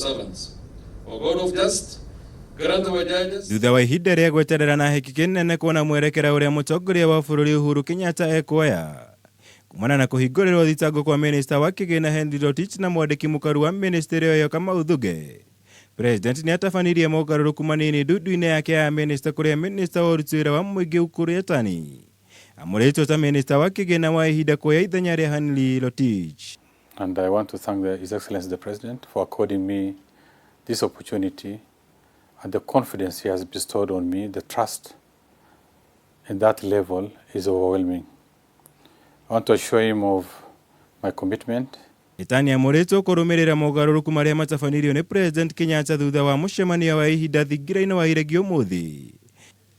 Servants. O God of just, grant our judges. Thutha wa ihinda rĩa gweterera na hĩki kĩnene kuona mwerekera ũrĩa mũtongoria wa bũrũri Uhuru Kenyatta ekuoya kumana na kũhingũrĩrwo thitango kwa minista wa kĩgĩna Henry Rotich na mwandĩki mũkaru wa ministry ĩyo Kamau Thuge. President nĩ atabanirie mogarũrũku manini ndundu-inĩ yake ya minista kũrĩa minista wa ũruti wĩra wa mũingĩ Ukur Yatani amũrĩtwo ta minista wa kĩgĩna wa ihinda kuoya ithenya rĩa Henry Rotich. And I want to thank His Excellency the President for according me this opportunity and the confidence he has bestowed on me. The trust in that level is overwhelming. I want to assure him of my commitment. Yatani amũrĩtwo kũrũmĩrĩra mogarũrũku marĩa matabanirio nĩ President Kenyatta thutha wa mũcemanio wa ihinda thingira-inĩ wa iregi ũmũthĩ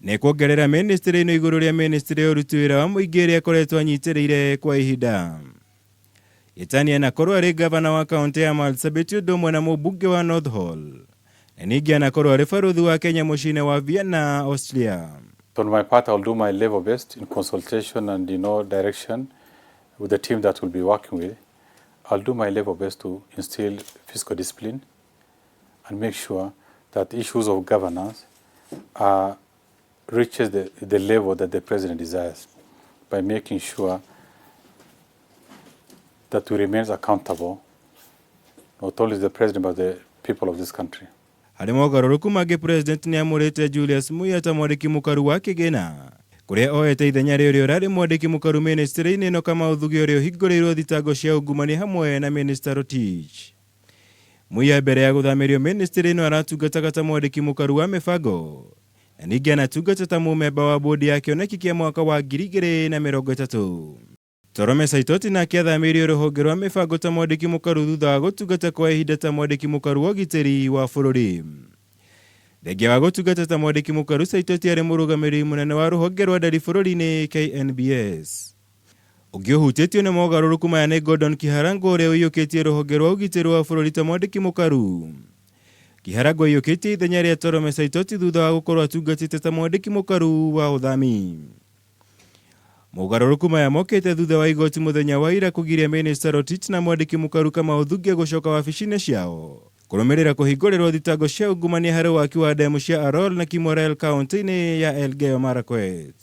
nĩ kuongerera ministry ĩno igũrũ rĩa ministry ya ũruti wĩra wa mũingĩ ĩrĩa ĩkoretwo anyitĩrĩire kwa ihinda. Yatani anakorwo arĩ gavana wa kaunti ya Marsabit ũndũ ũmwe na mũmbunge wa North Hall na ningĩ anakorwo arĩ barũthi wa Kenya mũciĩ-inĩ wa Vienna, Austria. On my part, I'll do my level best in consultation and direction with the team that we'll be working with. I'll do my level best to instill fiscal discipline and make sure that issues of governance reaches the level that the president desires by making sure that we remain accountable, not only the president but the people of this country. Harĩ mogarũrũku mangĩ, President nĩ amũrĩte Julius Muia ta mwandĩki mũkaru wa kĩgĩna kũrĩa oete ithenya rĩa ũrĩa ũrarĩ mwandĩki mũkaru ministry-inĩ ĩno Kamau Thuge ũrĩa ũhingũrĩirwo thitango cia ungumania hamwe na Minister Rotich. Muia mbere ya gũthamĩrio ministry ĩno aratungataga ta mwandĩki mũkaru wa mĩbango na ningĩ anatungata ta mũmemba wa bodi ya kĩoneki kĩa mwaka wa 2030. Torome Saitoti nake athamĩirio rũhonge rwa mĩbango ta mwandĩki mũkaru thutha wa gũtungata kwa ihinda ta mwandĩki mũkaru wa ũgitĩri wa bũrũri. Thengia wa gũtungata ta mwandĩki mũkaru, Saitoti arĩ mũrũgamĩrĩri mũnene wa rũhonge rwa ndari bũrũri-inĩ KNBS. Ũngĩ ũhutĩtio nĩ mogarũrũku maya nĩ Gordon Kiharango ũrĩa ũiyũkĩtie rũhonge rwa ũgitĩri wa bũrũri ta mwandĩki mũkaru. Kiharango aiyũkĩtie ithenya rĩa Torome Saitoti thutha wa gũkorwo atungatĩte ta mwandĩki mũkaru wa ũthami. Mogarũrũku maya mokĩte thutha wa igoti mũthenya wa ira kũgiria Minister Rotich na mwandĩki mũkaru Kamau Thuge gũcoka wabici-inĩ ciao kũrũmĩrĩra kũhingũrĩrwo thitango cia ungumania harĩ waki wa ndemu cia Arror na Kimwarer kaunti-inĩ ya Elgeyo Marakwet.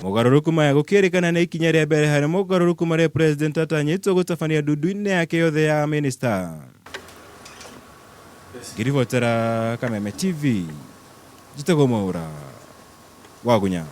Mogarũrũku maya gũkĩrĩkana nĩ ikinya rĩa mbere harĩ mogarũrũku marĩa President atanyĩtwo gũtabania ndundu-inĩ yake yothe ya minista. Ngĩribotera Kameme TV, njĩtagwo Mwaũra Wagunya.